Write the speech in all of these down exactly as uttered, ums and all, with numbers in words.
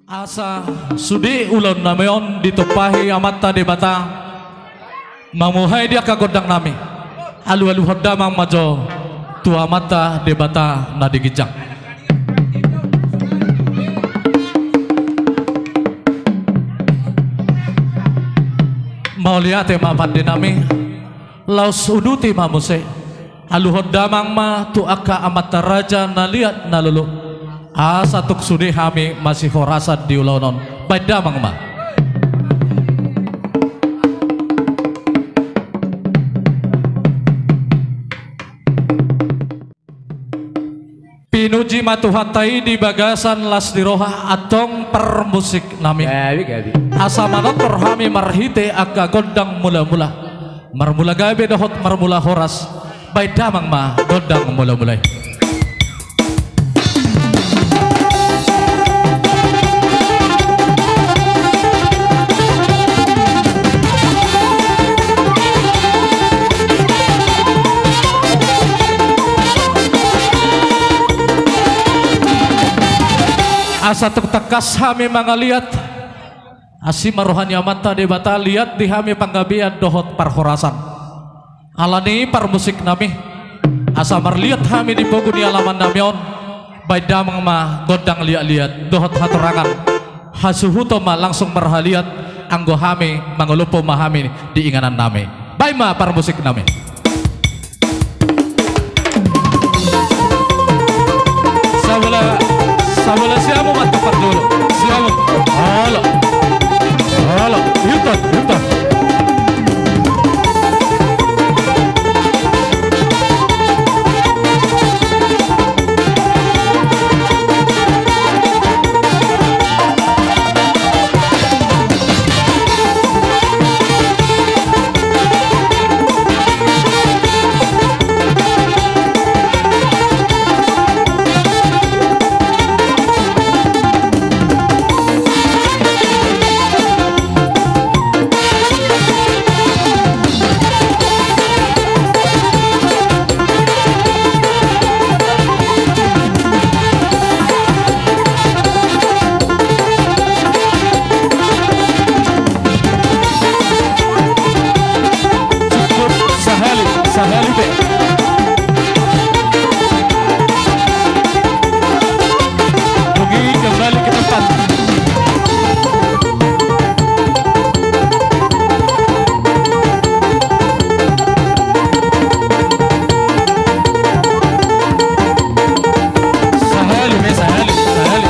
Asa sude ulaonnami on ditumpahi Amanta Debata, mamuhai di angka gondangnami. Alualuhon damang ma jo tu Amanta Debata na di ginjang. Mauliate ma pandenami. Laos uduti ma muse. Aluhon damang ma tu angka amanta raja na liat na lolo, asa tung sude hami masihorasan di ulaon on. Baen damang ma. Pinuji ma Tuhanta i di bagasan las ni roha, antong parmusiknami. Gabe, gabe. Asa manortor hami marhite angka gondang mulamula. Marmula gabe dohot marmula horas. Baen damang ma gondang mulamula i. Asa tung tangkas hami mangaliat, asi ma roha ni Amanta Debata, liat di hami panggabean dohot parhorasan. Alani parmusiknami, asa marliat hami di pogu ni alamannami on, baen damang ma gondang liatliat dohot hatorangan. Hasuhuton ma langsung marhaliat, anggo hami mangolopon ma hami di inganannami. Baen ma parmusiknami. Sabola, sabola siamun ma tu pardolo. Siamun. Olo. Olo. Ihuthon, ihuthon. Cukup sahali, sahali pe. Bogi kembali ke tempat. Sahali pe, sahali, sahali.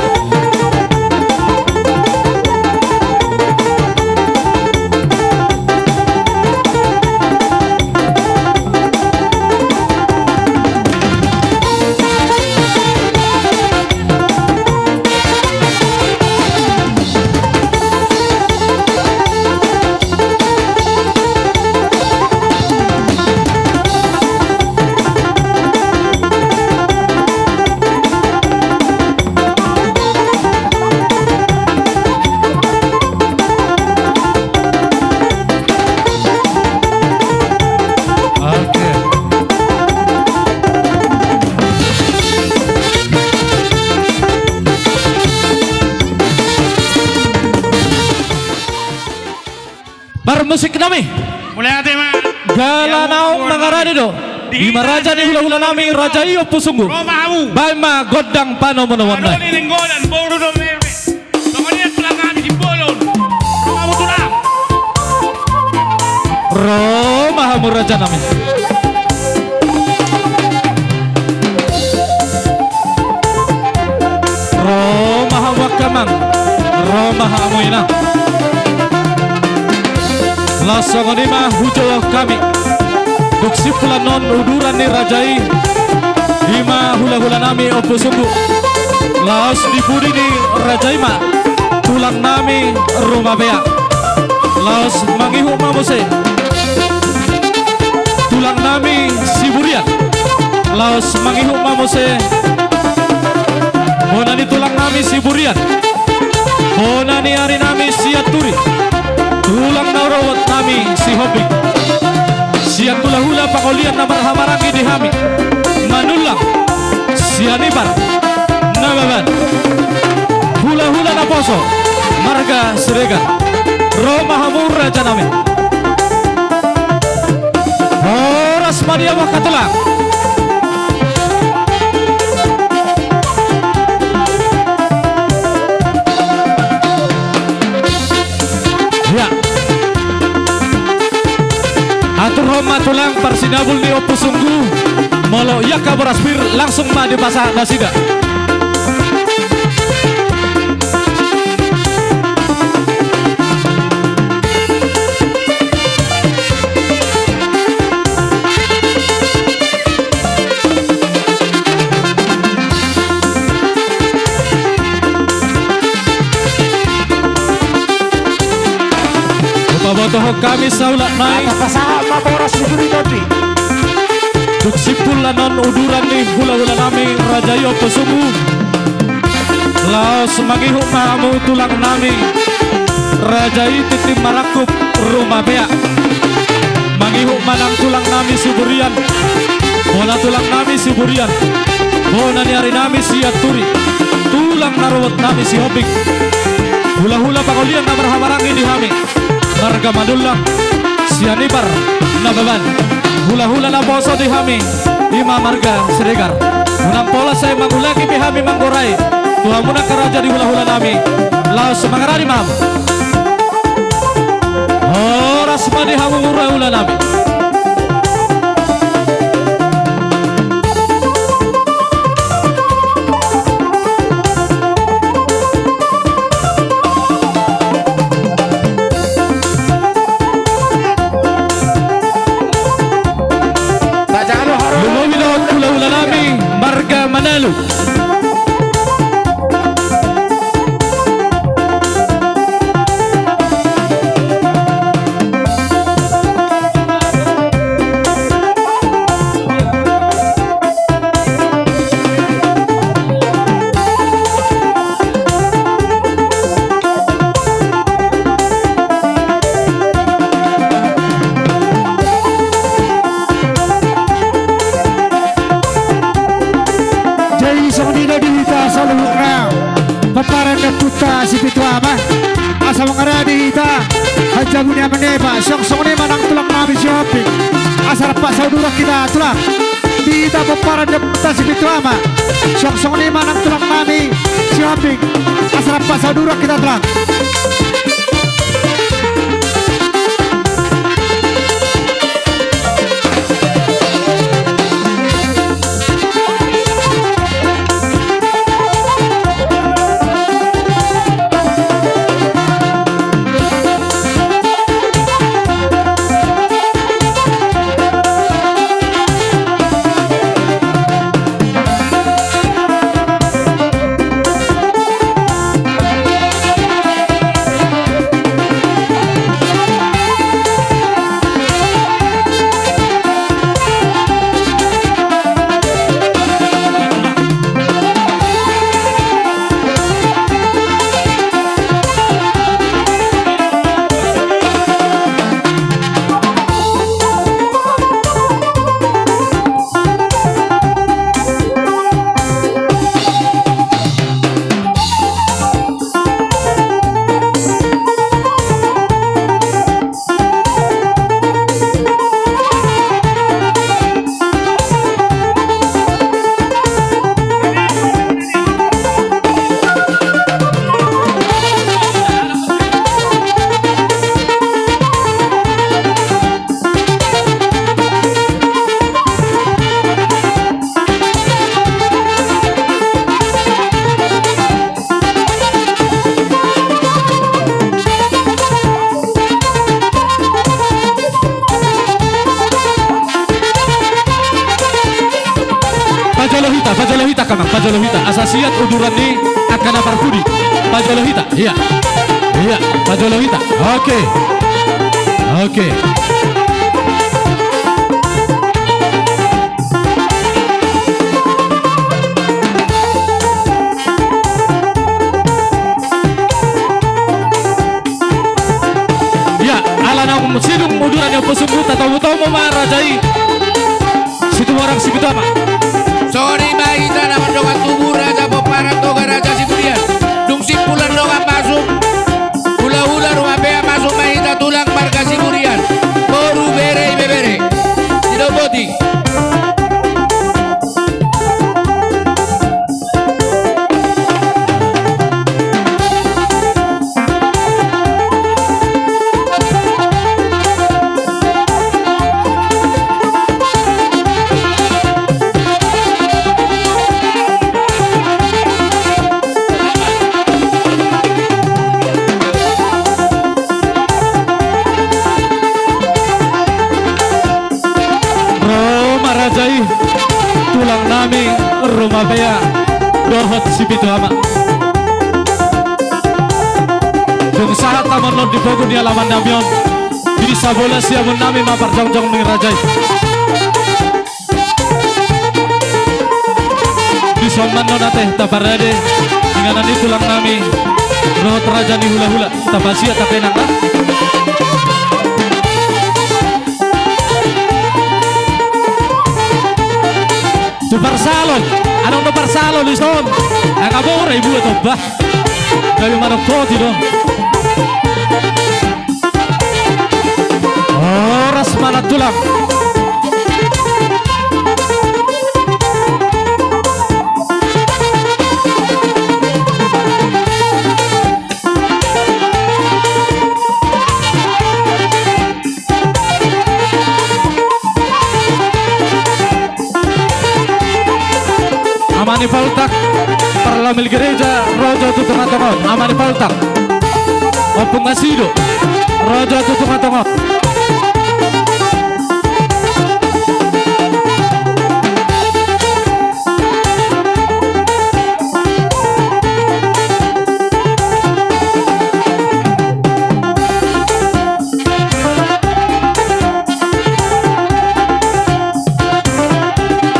Parmusiknami. Mauliate ma. Jala naung mangarade do. Ima raja ni hulahulanami, raja i Ompu Sunggu. Ro ma hamu. Baen ma gondang panomunomuan nai. Ro ni Nainggolan, boru do meme. Songon i ma tulang nami Simbolon. Ro ma hamu tulang. Ro ma hamu rajanami. Ro ma hamu angka amang, ro ma hamu inang. Laos songon i ma hujou hami. Dung simpul annon uduran ni raja i, ima hulahulanami Ompu Sunggu. Laos di pudi ni raja i ma tulangnami Rumabea. Laos mangihut ma muse tulangnami Siburian. Laos mangihut ma muse bona ni tulangnami Siburian, bona ni arinami Sianturi, tulang na ro nami Sihombing. Sian hulahula pangolian na marhahamaranggi di hami, Manullang, Sianipar, Nababan, hulahula naposo. Siregar. Ro ma hamu raja nami. Horas ma di hamu angka tulang. Ia. Aturhon ma tulang parsinabul ni Ompu Sunggu. Molo i angka boras pir langsung ma dipasahat nasida. Hupabotohon hami saulak nai. Asa pasahat ma boras ni guru i tadi. Dung simpul annon uduran ni hulahula nami raja i Ompu Sunggu. Laos mangihut ma hamu tulang nami raja i tintin marangkup ruma peak. Mangihut ma nang tulang nami Siburian. Bona tulang nami Siburian. Bona ni ari nami Sianturi. Tulang na ruot nami Sihombing. Hulahula pangolian na marhahamaranggi di hami. Marga Manullang, Sianipar, Nababan, hulahula naposo di hami, i ma marga Siregar. Unang pola sai mangulaki pe hami manggorai tu hamu angka raja di hulahula nami, laos mangaradi ma hamu. Horas ma di hamu hulahula nami. Lumobi dohot hulahula nami marga Manalu. Jadi songon i do di hita saluhutna pomparan ni ompunta Sipitu Ama. Asa mangaradi hita, hanjabu ni ama ni epa, songon i ma nang tulang nami Sihombing. Asa rap saudura hita tulang. Di hita pomparan ni ompunta Sipitu Ama. Songon i ma nang tulang nami Sihombing. Asa rap saudura hita tulang. Pajolo hita, pajolo hita, angka amang, pajolo hita. Asa siat uduran ni angka na parpudi. Pajolo hita, ia. Ia, pajolo hita. Oke. Oke. Ia, ala naung sidung uduran ni Ompu Sunggu, tatomutomu ma raja i Situmorang Sipitu Ama. Songon i ma hita na mandongani tubu raja pomparan Toga Raja Siburian. Dung simpul andongan masuk. Hulahula Rumapea, masuk ma hita tulang marga Siburian. Boru, bere, ibebere. Sidoboti. Ro ma raja i, tulang nami Rumapea dohot Sipitu Ama. Dung sahat hamu on di pogu ni alaman nami on, bisa bolas siamun nami ma parjongjong ni raja i. Dison ma annon ate taparade inganan ni tulang nami dohot raja ni hulahula. Tapasiat ate nang na. Tu parsalon, adong do parsalon dison. Angka bora i buat, oba. Gabe manongkoti do. Horas ma na tulang. Ama ni Poltak, parlamil gereja, ro jo tu tongatonga on. Ama ni Poltak, Ompung Asido, ro jo tu tongatonga on.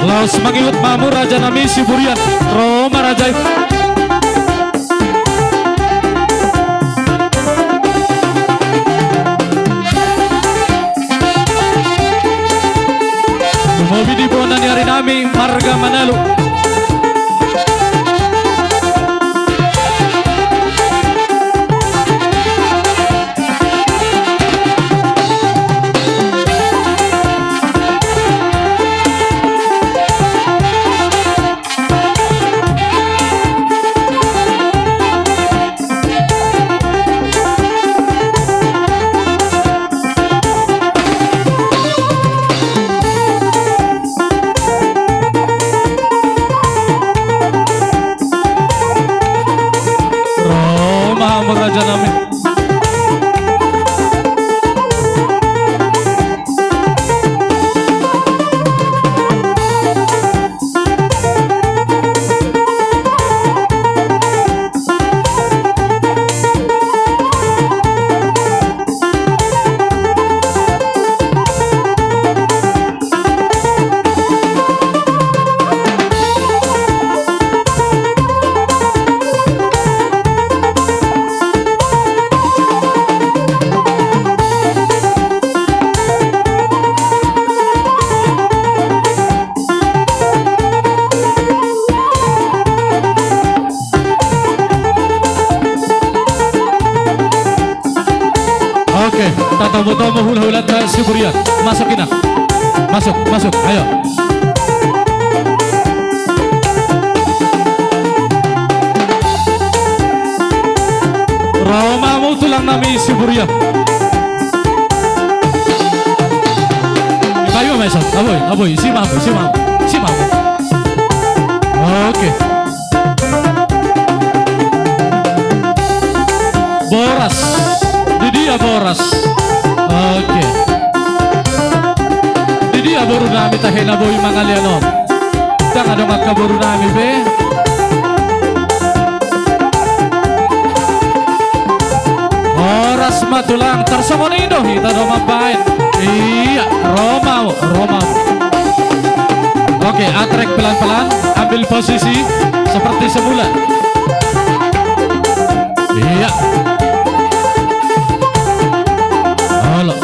Laos mangihut ma hamu raja nami Siburian, ro ma raja i. Lumobi di bona ni ari nami marga Manalu. Ro ma hamu raja nami. Oke, tatomu-tomu hulahulanta Siburian. Masuk, Inang. Masuk, masuk, ayo. Ro ma hamu tulang nami Siburian. Bayu ma ison, aboi, aboi, isi ma hamu, isi ma hamu, isi ma hamu. Oke. Boras. Di dia boras? Oke. Di dia boru nami tahe na boi mangalean on? Ndang adong angka boru nami be. Horas ma tulang, tarsongon i do hita do mambaen. Iya, ro ma hamu, ro ma hamu. Oke, atrek pelan-pelan, ambil posisi seperti semula. Iya. Olo.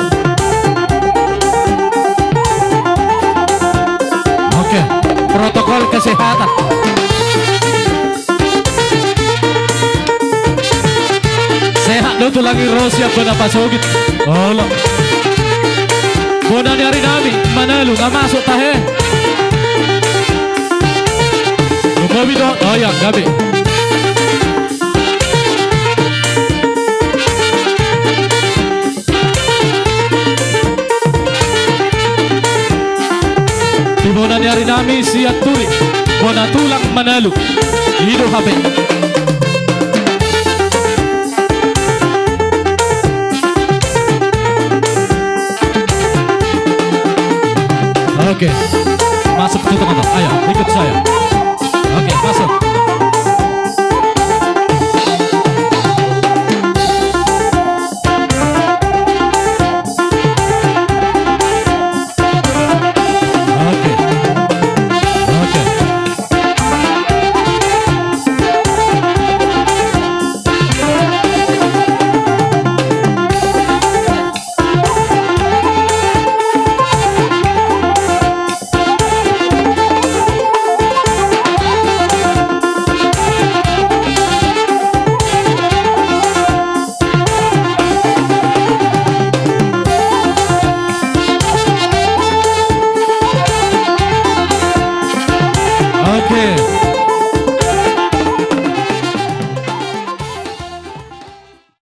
Oke, protokol kesehatan. Sehat do Tulang i ro sian bona pasogit. Olo. Bona ni ari nami Manalu, nga masuk tahe. Lumobi do, oh ya, gabe. Di bona ni ari nami Sianturi, bona tulang Manalu. I do hape. Oke. Masuk ke tengah, ayo, ikut saya. Oke, masuk.